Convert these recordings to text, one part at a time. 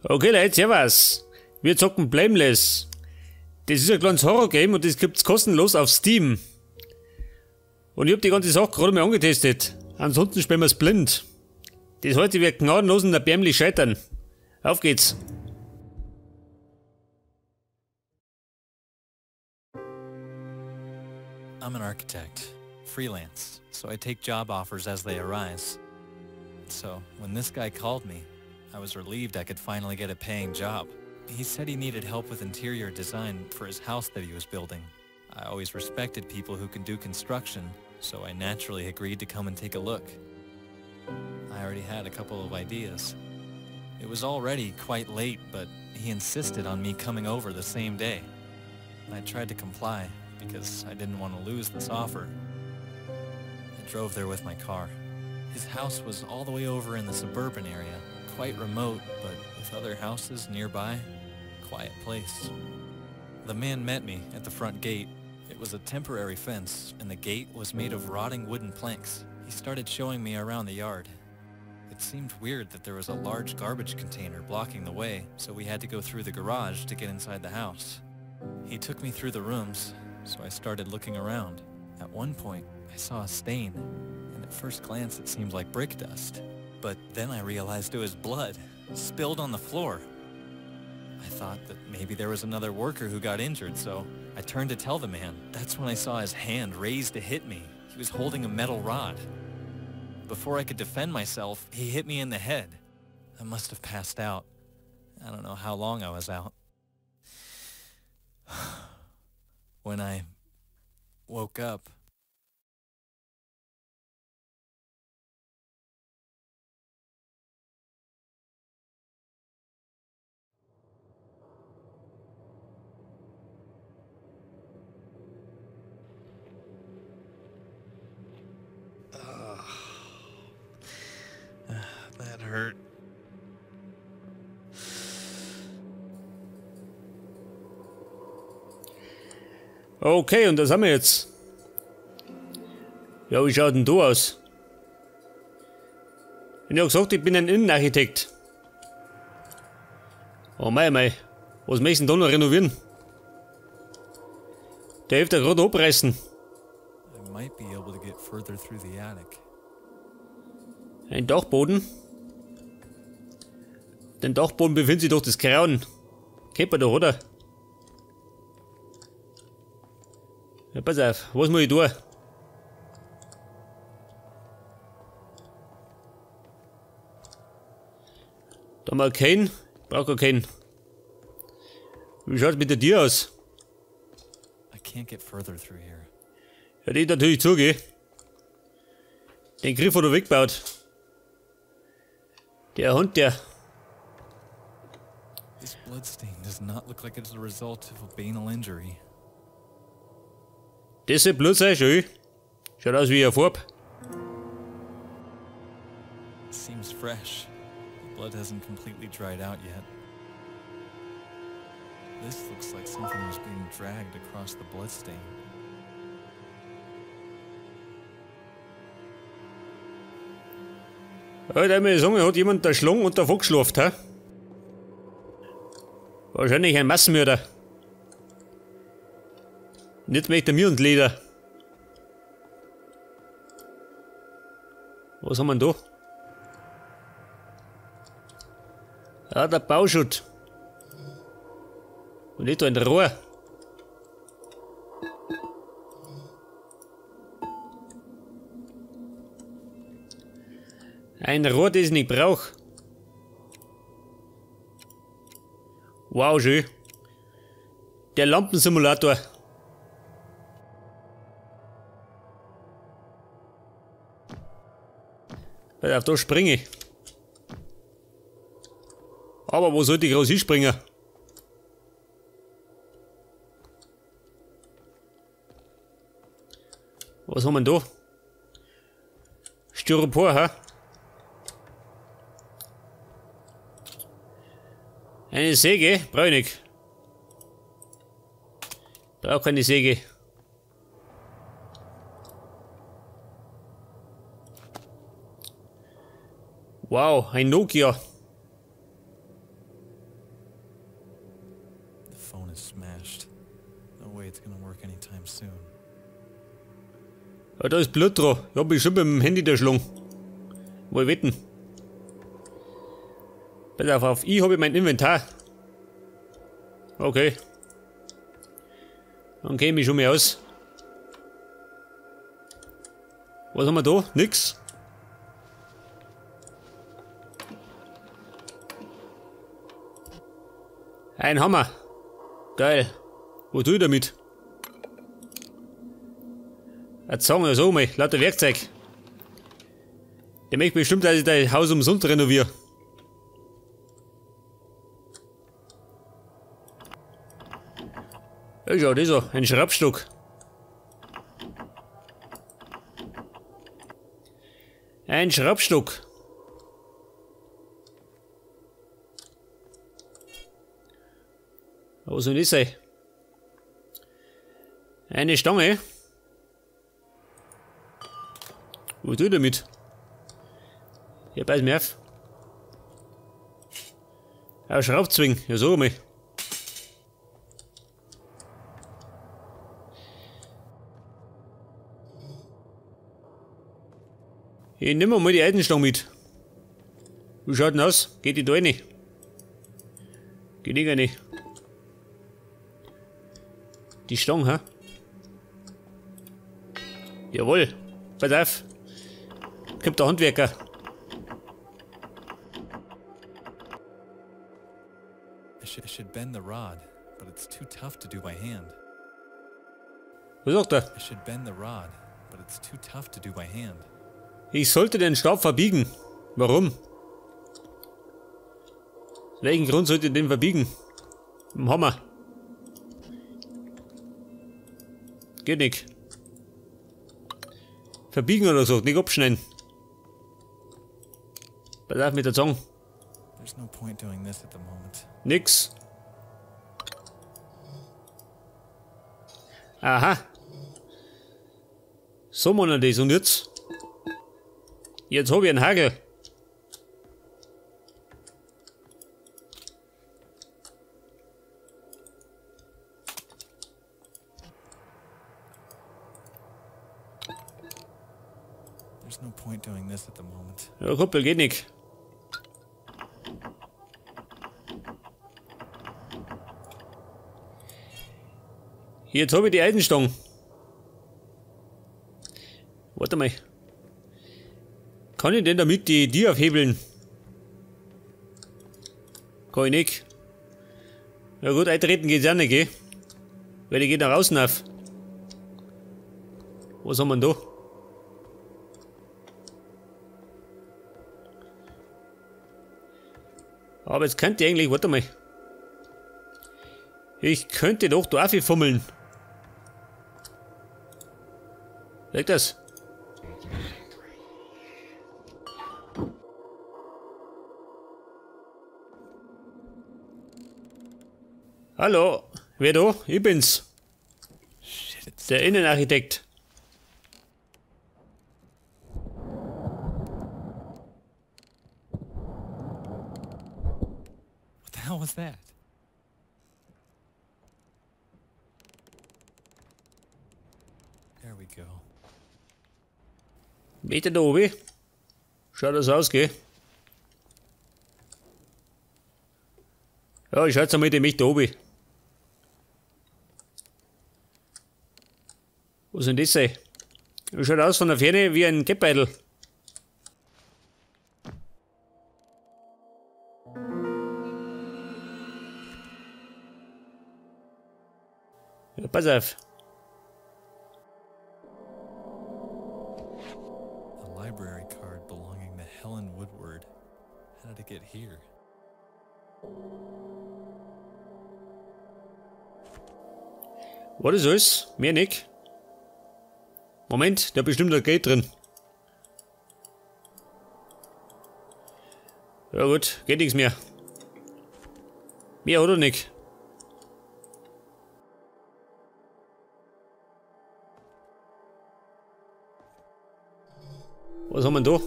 Okay Leute, servus. Wir zocken Blameless. Das ist ein kleines Horror-Game und das gibt's kostenlos auf Steam. Und ich hab die ganze Sache gerade mal angetestet. Ansonsten spielen wir's blind. Das heute wird gnadenlos und erbärmlich scheitern. Auf geht's. I'm an architect, freelance, so I take job offers as they arise. So, when this guy called me, I was relieved I could finally get a paying job. He said he needed help with interior design for his house that he was building. I always respected people who can do construction, so I naturally agreed to come and take a look. I already had a couple of ideas. It was already quite late, but he insisted on me coming over the same day. I tried to comply, because I didn't want to lose this offer. I drove there with my car. His house was all the way over in the suburban area, quite remote, but with other houses nearby, quiet place. The man met me at the front gate. It was a temporary fence, and the gate was made of rotting wooden planks. He started showing me around the yard. It seemed weird that there was a large garbage container blocking the way, so we had to go through the garage to get inside the house. He took me through the rooms, so I started looking around. At one point, I saw a stain, and at first glance it seemed like brick dust. But then I realized it was blood, spilled on the floor. I thought that maybe there was another worker who got injured, so I turned to tell the man. That's when I saw his hand raised to hit me. He was holding a metal rod. Before I could defend myself, he hit me in the head. I must have passed out. I don't know how long I was out. When I woke up, that hurt. Okay, und das haben wir jetzt. Ja, wie schaut denn du aus? Ich hab gesagt, ich bin ein Innenarchitekt. Oh mei, mei. Was möchtest du denn da noch renovieren? Der hilft ja gerade abreißen. I might be able to get further through the attic. Ein Dachboden. Den Dachboden befindet sich doch das Grauen. Kennt man doch, oder? Ja, pass auf, was muss ich tun? Da haben wir keinen. Brauch gar keinen. Wie schaut's mit der Tür aus? I can't get further through here. Ja, die natürlich zugeh. Den Griff hat er weggebaut. Der Hund, der. This bloodstain does not look like it's the result of a banal injury. Das soll Blut sein, schön. Schaut aus wie eine Farbe. Seems fresh. The blood hasn't completely dried out yet. This looks like something was being dragged across the bloodstain. Ja, da muss ich sagen, hat jemand erschlagen und davon geschlafen, hä? Wahrscheinlich ein Massenmörder. Und jetzt möchte er mir und Leder. Was haben wir denn da? Ah, der Bauschutt. Und nicht da ein Rohr. Ein Rohr, das ich nicht brauch. Wow, schön. Der Lampensimulator. Auf da springe ich. Aber wo sollte ich raus hinspringen? Was haben wir denn da? Styropor, hä? Eine Säge? Brauch ich nicht. Brauch keine Säge. Wow, ein Nokia. soon. Ja, da ist Blut dran. Ich hab mich schon mit dem Handy erschlagen. Wohl wetten. Pass auf, auf I habe ich mein Inventar. Okay. Dann kenne ich mich schon mal aus. Was haben wir da? Nix. Ein Hammer. Geil. Was tue ich damit? Eine Zange, so mal, lauter Werkzeug. Der möchte bestimmt, dass ich das Haus umsonst renoviere. Ja, schau, das ist ein Schraubstock. Ein Schraubstock. Was soll das sein? Eine Stange. Was tue ich damit? Ja, beiß mir auf. Ein Schraubzwing, ja sag mal. Ich nehme mal die Eisenstange mit. Wie schaut denn aus? Geht die da rein? Geht nicht rein. Die Stange, hä? Jawohl, pass auf. Kommt der Handwerker. I should bend the rod, but it's too tough to do by hand. Was sagt er? I should bend the rod, but it's too tough to do by hand. Ich sollte den Stab verbiegen. Warum? Aus welchem Grund sollte ich den verbiegen? Mit dem Hammer. Geht nicht. Verbiegen oder so, nicht abschneiden. Pass auf mit der Zange. There's no point doing this at the moment. Nix. Aha. So machen wir das. Und jetzt? Jetzt hab ich einen Hagel. There's no point doing this at the moment. Ja, Kumpel, geht nicht. Jetzt habe ich die Eisenstange. Warte mal. Kann ich denn damit die Tür aufhebeln? Kann ich nicht. Na gut, eintreten geht's auch nicht, gell? Weil die geht nach außen auf. Was haben wir denn da? Aber jetzt könnte ich eigentlich, warte mal. Ich könnte doch da fummeln. Legt das? Hallo, wer da? Ich bin's. Der Innenarchitekt. What the hell was that? There we go. Meter da oben. Schaut das aus, gell? Ja, ich schau jetzt einmal den Meter oben. Was soll denn das sein? Das schaut aus von der Ferne wie ein Geldbeutel. Ja, pass auf. A library card belonging to Helen Woodward. How did it get here? War das alles? Mehr nicht. Moment, da bestimmt noch Geld drin. Ja gut, geht nichts mehr. Mehr oder nicht? Was haben wir denn da?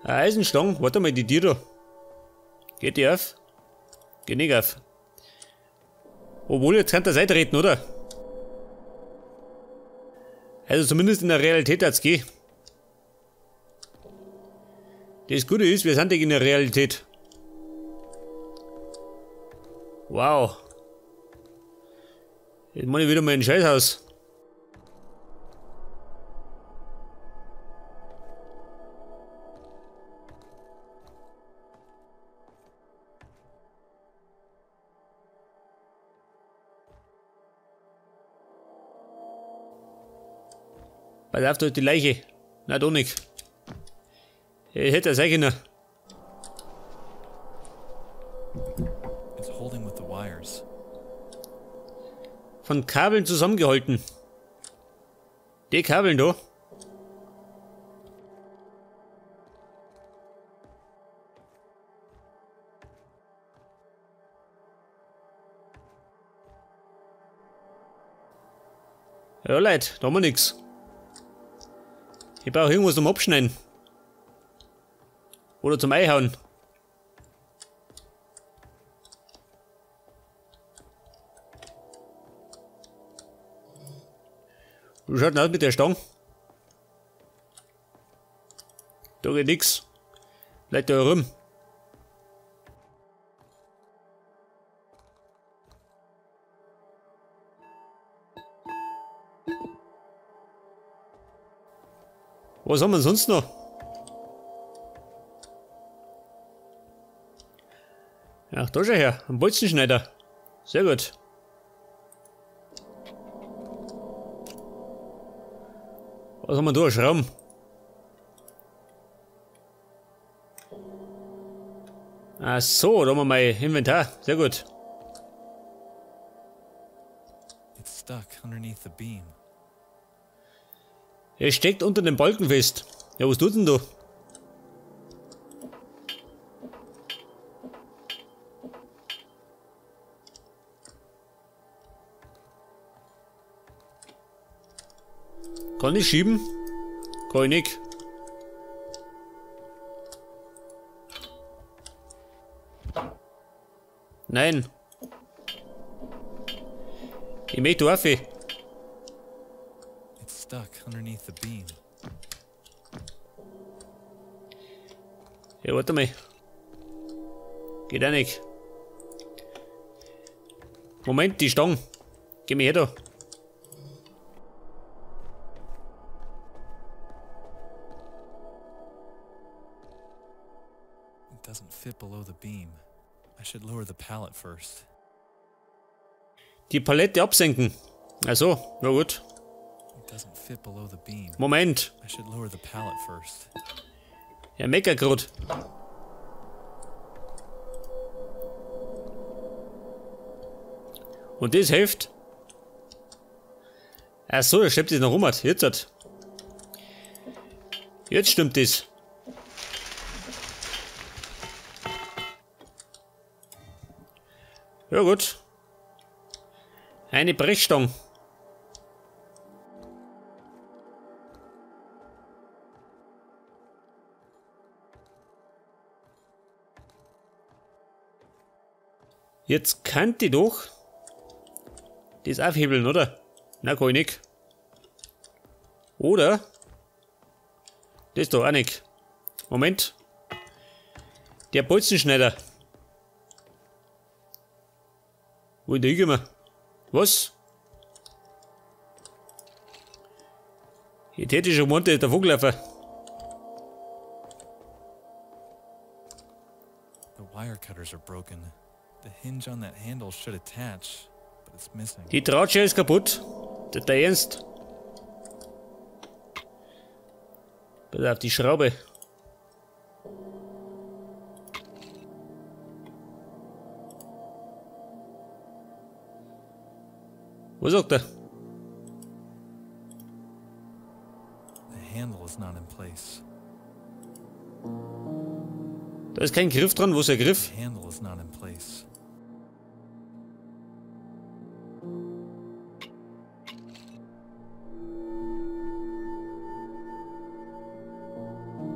Eine Eisenstange. Warte mal, die Tür da. Geht die auf? Geht nicht auf. Obwohl, jetzt kann das eintreten, oder? Also zumindest in der Realität hat's gehen. Das Gute ist, wir sind in der Realität. Wow. Jetzt mach ich wieder mal ein Scheißhaus. Pass auf, da ist die Leiche. Na, doch nicht. Ich hätte das sein können. Von Kabeln zusammengehalten. Die Kabeln da. Ja, Leute, da haben wir nix. Ich brauche irgendwas zum Abschneiden. Oder zum Einhauen. Wie schaut denn aus mit der Stange? Da geht nix. Bleibt da rum. Was haben wir sonst noch? Ach, da schau her, ein Bolzenschneider. Sehr gut. Was haben wir da? Schrauben. Ach so, da haben wir mein Inventar. Sehr gut. It's stuck underneath the beam. Er steckt unter dem Balken fest. Ja, was tut denn da? Kann ich schieben? Kann ich nicht. Nein. Ich möchte auf. It's stuck underneath the beam. Ja, warte mal. Geht auch nicht. Moment, die Stange. Geh mir her da. It doesn't fit below the beam. I should lower the pallet first. Die Palette absenken. Also, na gut. It doesn't fit below the beam. Moment. I should lower the pallet first. Ja, mecker grad. Und das hilft. Ach so, er schleppt das noch rum. Jetzt hat. Jetzt stimmt das. Ja gut. Eine Brechstange. Jetzt kann die doch das aufhebeln, oder? Na, kann ich nicht. Oder? Das doch auch nicht. Moment. Der Bolzenschneider. Wo ist der hingekommen? Was? Ich hätte schon gemeint, der ist davon gelaufen. The wire cutters are broken. The hinge on that handle should attach, but it's missing. Die Drahtschere ist kaputt. Das ist der Ernst. Pass auf, die Schraube. Was sagt er? The handle is not in place. Da ist kein Griff dran. Wo ist der Griff? The handle is not in place.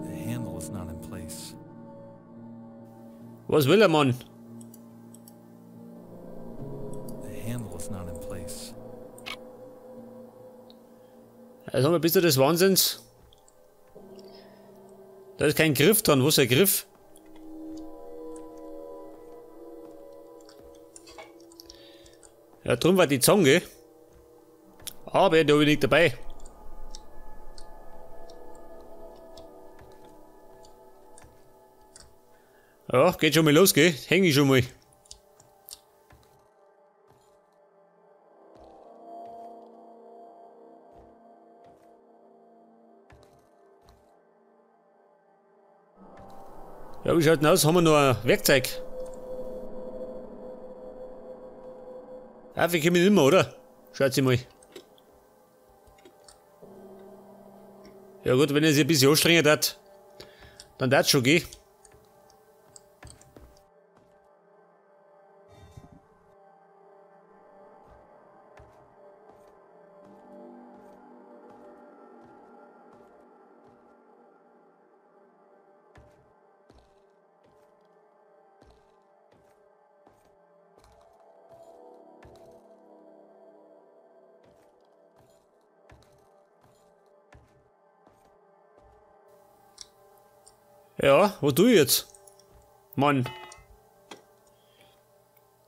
The handle is not in place. Was will der Mann? The handle Also haben wir ein bisschen des Wahnsinns. Da ist kein Griff dran. Wo ist der Griff? Ja, drum war die Zange. Aber die habe ich nicht dabei. Ja, geht schon mal los, gell? Häng ich schon mal. Ja, wie schaut denn aus? Haben wir noch ein Werkzeug? Ja, wir kommen nicht mehr, oder? Schaut sie mal. Ja gut, wenn er sich ein bisschen anstrengen hat, dann darf es schon gehen. Ja, wo tue ich jetzt? Mann.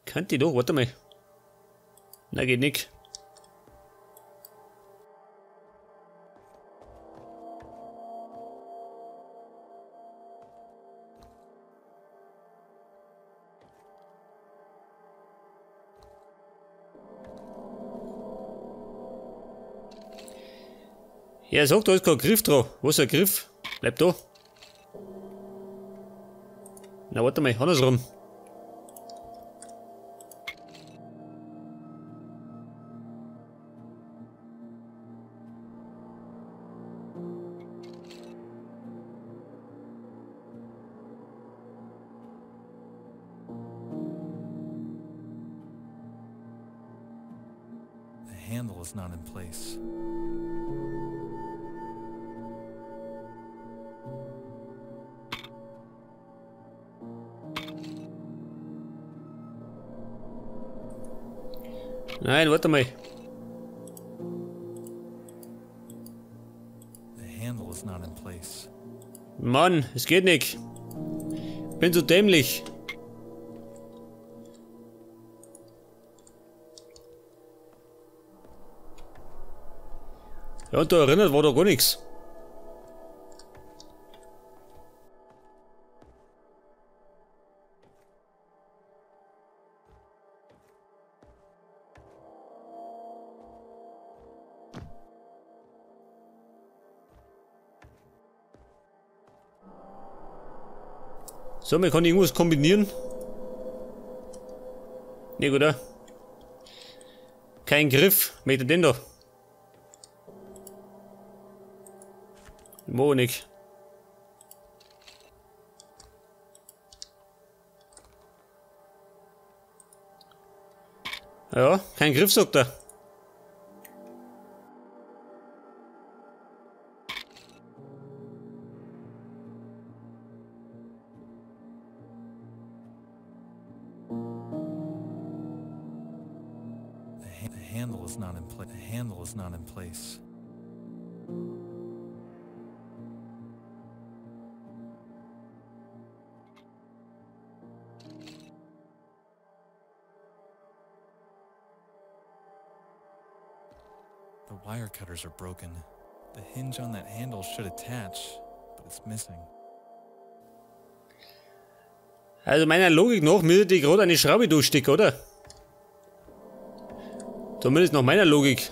Könnte ich doch, warte mal. Na, geht nicht. Ja, sag, da ist kein Griff drauf. Wo ist der Griff? Bleib da. Na, warte mal, andersrum. The handle is not in place. Nein, warte mal. The handle is not in place. Mann, es geht nicht. Bin so dämlich. Ja, und da erinnert war da gar nichts. So, man kann irgendwas kombinieren. Ne, oder? Kein Griff. Möchte den da? Mo nicht. Ja, kein Griff, sagt er. The handle is not in place. The handle is not in place. The wire cutters are broken. The hinge on that handle should attach, but it's missing. Also meiner Logik nach müsste ich gerade eine Schraube durchstecken, oder? Zumindest nach meiner Logik.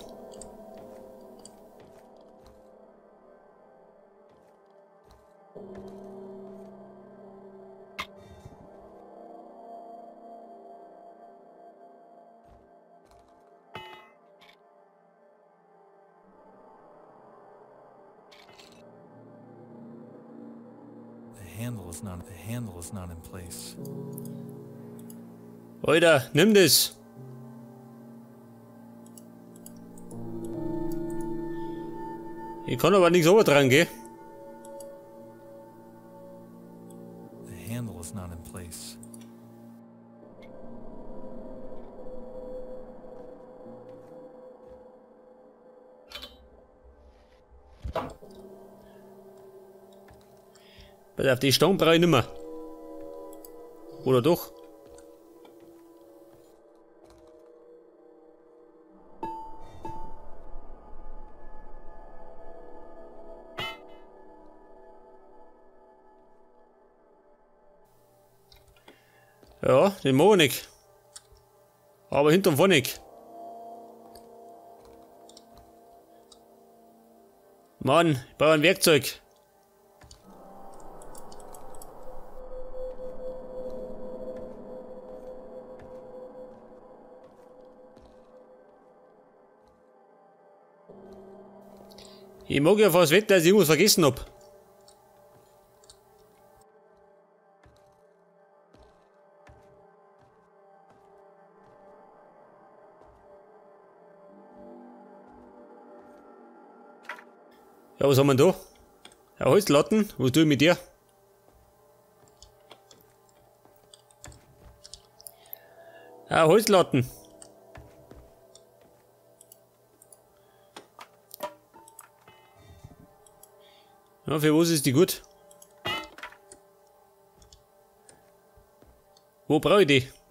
The handle is not in place. Alter, nimm das. Ich kann aber nichts dran, gell? The handle is not in place. Weil auf die Stange brauche ich nicht mehr. Oder doch? Ja, den mag ich nicht. Aber hinterm vorne nicht. Mann, ich brauche ein Werkzeug. Ich mag ja fast wetten, dass ich irgendwas vergessen hab. Ja, was haben wir denn da? Eine Holzlatten, was tue ich mit der? Eine Holzlatten. Ja, für was ist die gut? Wo brauche ich die?